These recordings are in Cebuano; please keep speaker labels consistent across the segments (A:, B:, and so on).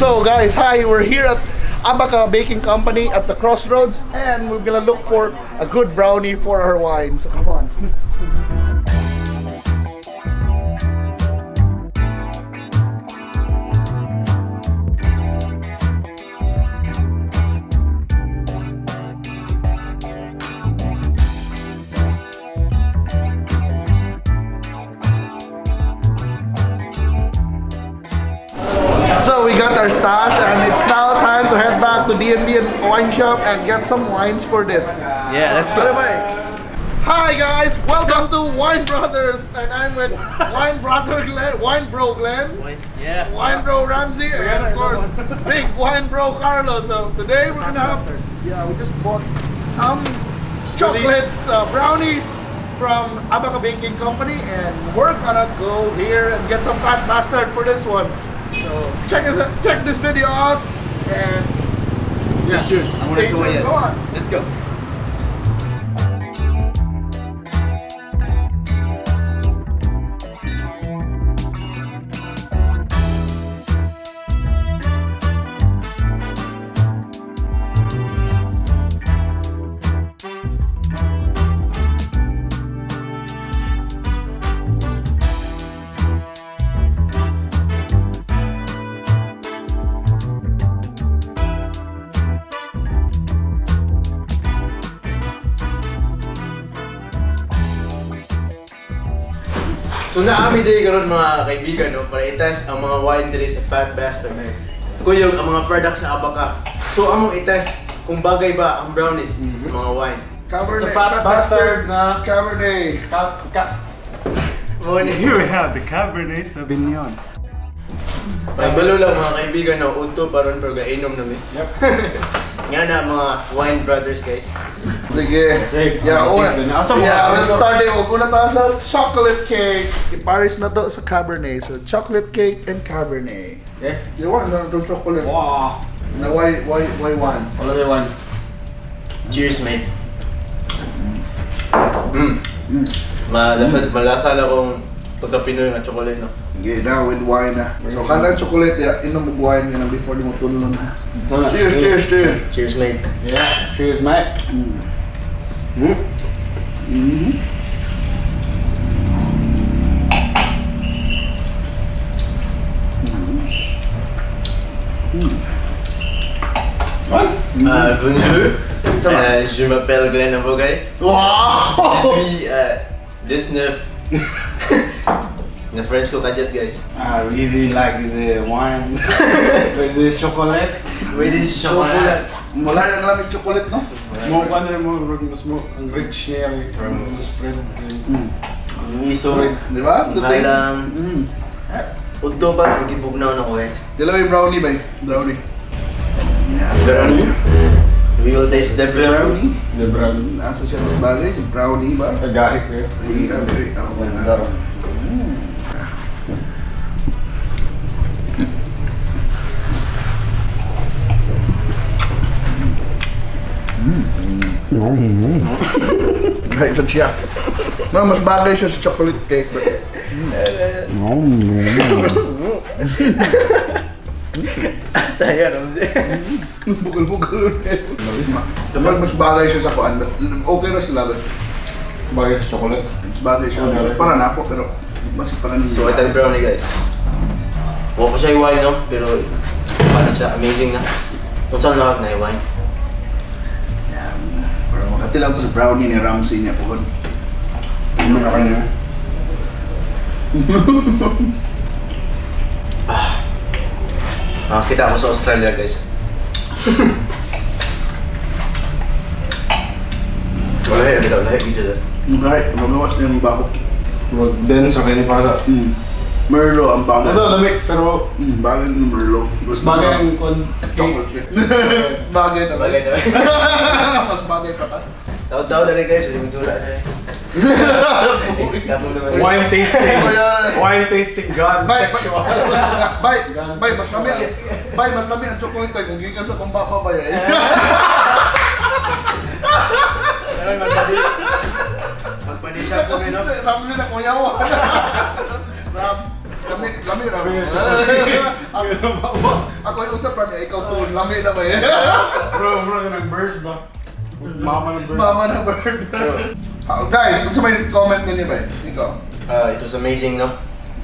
A: So guys, hi, we're here at Abaca Baking Company at the Crossroads, and we're gonna look for a good brownie for our wine. So come on. So we got our stash, and it's now time to head back to D&B and Wine Shop and get some wines for this.
B: Yeah, let's go.
A: Hi guys, welcome to Wine Brothers, and I'm with Wine Brother Glenn, Wine Bro Glenn,
B: yeah,
A: Wine Bro Ramsey, and of course Big Wine Bro Carlo. So today we're gonna have, we just bought some chocolates, brownies from Abaca Baking Company, and we're gonna go here and get some Fat Bastard for this one. So check this video out and
B: stay tuned.
A: Stay tuned. Go on.
B: Let's go. So naami diri karon mga kaibigan, no, para i-test ang mga wine diri sa Fat Bastard. Kuyog ang mga products sa Abaca. So among i-test kung bagay ba ang brownies sa mga wine.
A: Cabernet.
C: Sa Fat Bastard na
A: Cabernet.
C: Here we have the Cabernet Sauvignon.
B: Pagbalo lang mga kaibigan, no, udto pa ron pero gainom nami.
C: Yep.
B: Nga na mga Wine Brothers, guys.
A: Sige.
C: Okay.
A: Yeah, una. Yeah, we'll start it. Una tayo sa chocolate cake. I-paris na to sa Cabernet. So, chocolate cake and Cabernet.
C: Okay.
A: You want na itong chocolate?
C: Wow.
A: Na why one?
C: Wala tayo one.
B: Cheers, mate. Malasa na kung pagka-Pinoy nga chocolate, no?
A: Okay, now with wine na. So, kanang chocolate, yeah, inom og wine nga na before mo tulon na. Cheers, cheers, cheers.
B: Cheers, mate.
C: Yeah, cheers, mate.
B: Bonjour. Je m'appelle Glenn Abogay.
A: Wow!
B: Je suis 19. Na French ko kadyat, guys.
C: I really like this wine. With this chocolate.
B: With this chocolate.
A: Wala na lang chocolate, no?
C: Mo pa na mo mas mo ang rich niya, mo spread.
B: Iso.
A: Di ba?
B: Halang. Udto pa gibugnaw na ko, guys.
A: Dalawa yung brownie ba? Brownie.
B: Brownie. We will taste the brownie.
C: The brownie.
A: Nasa siya mas bagay, si brownie ba?
C: Kagahi ko yun.
A: Ay, ako na. Kahit sa siya. No, mas bagay siya sa chocolate cake. But...
B: Tayo, Ramsey.
A: Bukol-bukol. Mas bagay siya sa kuan. But okay na sila. But...
C: Bagay sa chocolate?
A: Mas bagay siya. Para na ako, pero mas para niya.
B: So, ito yung brownie, guys. Huwag ko siya yung wine, no? Pero parang siya, amazing na. Kung saan nakak na yung wine?
A: Pero makati lang ito sa brownie ni Ramsey niya po.
C: Ano ka niya?
B: Nakakita ako sa Australia, guys. Wala yun, wala yun.
A: Okay, magawas niya yung bako.
C: Dense, okay ni para.
A: Merlot ang bagay.
C: Ito, lamig, pero...
A: Bagay ng Merlot.
C: Bagay ang
A: chocolate cake. Bagay na
B: bagay.
A: Mas bagay pa ka.
B: Tawad-tawad na rin, guys. Pwede magtula na eh.
C: Wine tasting. Wine tasting gun.
A: Bay, bay, mas kami. Bay, mas kami ang chocolate kung gikan sa kumbaba ba yan.
B: Magpadi shot sa menu.
A: Ramli na kuyaw. Ram. Lami, lami ra. Ako yung usap rami, ikaw to, lami na ba eh?
C: Bro, bro, kanang bird ba? Mama ng bird.
A: Mama na bird. Ah, guys, unsa may comment ninyo ba? Ikaw.
B: It was amazing, no?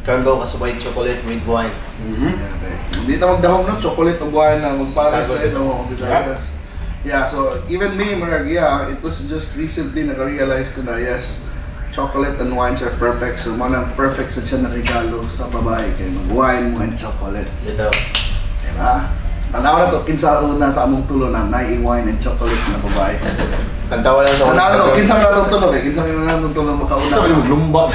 B: Karon ba kasabay chocolate with wine.
A: Yeah, okay. Hindi na magdahom no, chocolate ug wine na magpares
B: Sagot
A: na
B: ito.
A: No, yes. Yeah, so even me, murag, yeah, it was just recently naka-realize ko na, yes, chocolate and wines are perfect. So, mao nang perfect sa siya na regalo sa babae kay mag-wine mo and chocolates.
B: Dito.
A: Diba? Tanaw na to, kinsa una sa among tulo na naay wine and chocolate na babae.
B: Tantawa lang sa
A: Tanaw na to, kinsa man natong tulo eh, kinsa man natong tulo makauna.
C: Sabi maglumba.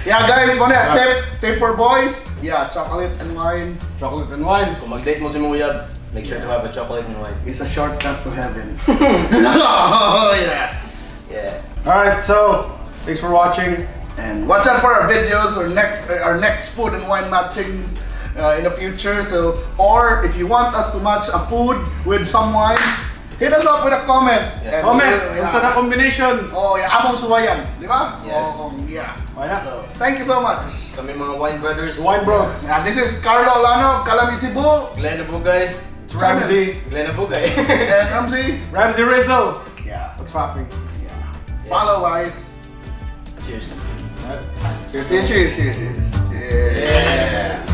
A: Yeah, guys, mao na, tip, tip for boys. Yeah, chocolate and wine
C: Chocolate and wine.
B: Kung mag-date mo sa imong uyab, make sure to have a chocolate and wine.
A: Is a shortcut to heaven. Oh, yes.
B: Yeah.
C: Alright, so thanks for watching.
A: And watch out for our videos or next our next food and wine matchings in the future. So, or if you want us to match a food with some wine, hit us up with a comment.
B: Yeah.
A: And
C: Comment!
A: Yeah.
C: Unsa na combination?
A: Oh, yeah, among suwayan, di ba?
B: Yes.
A: Oh, yeah.
C: Why not?
A: So, thank you so much.
B: Kami mga wine brothers.
C: Wine Bros.
A: Yeah, this is Carlo Olano of Calami Cebu
B: Glenn Abugay.
C: It's Ramsey.
B: Glenn Abugay.
A: And Ramsey.
C: Ramsey Rizzo.
A: Yeah.
C: What's popping?
A: Yeah. Follow, guys.
B: Cheers.
C: Alright. Cheers.
A: Cheers, cheers, cheers. Cheers.
C: Yeah.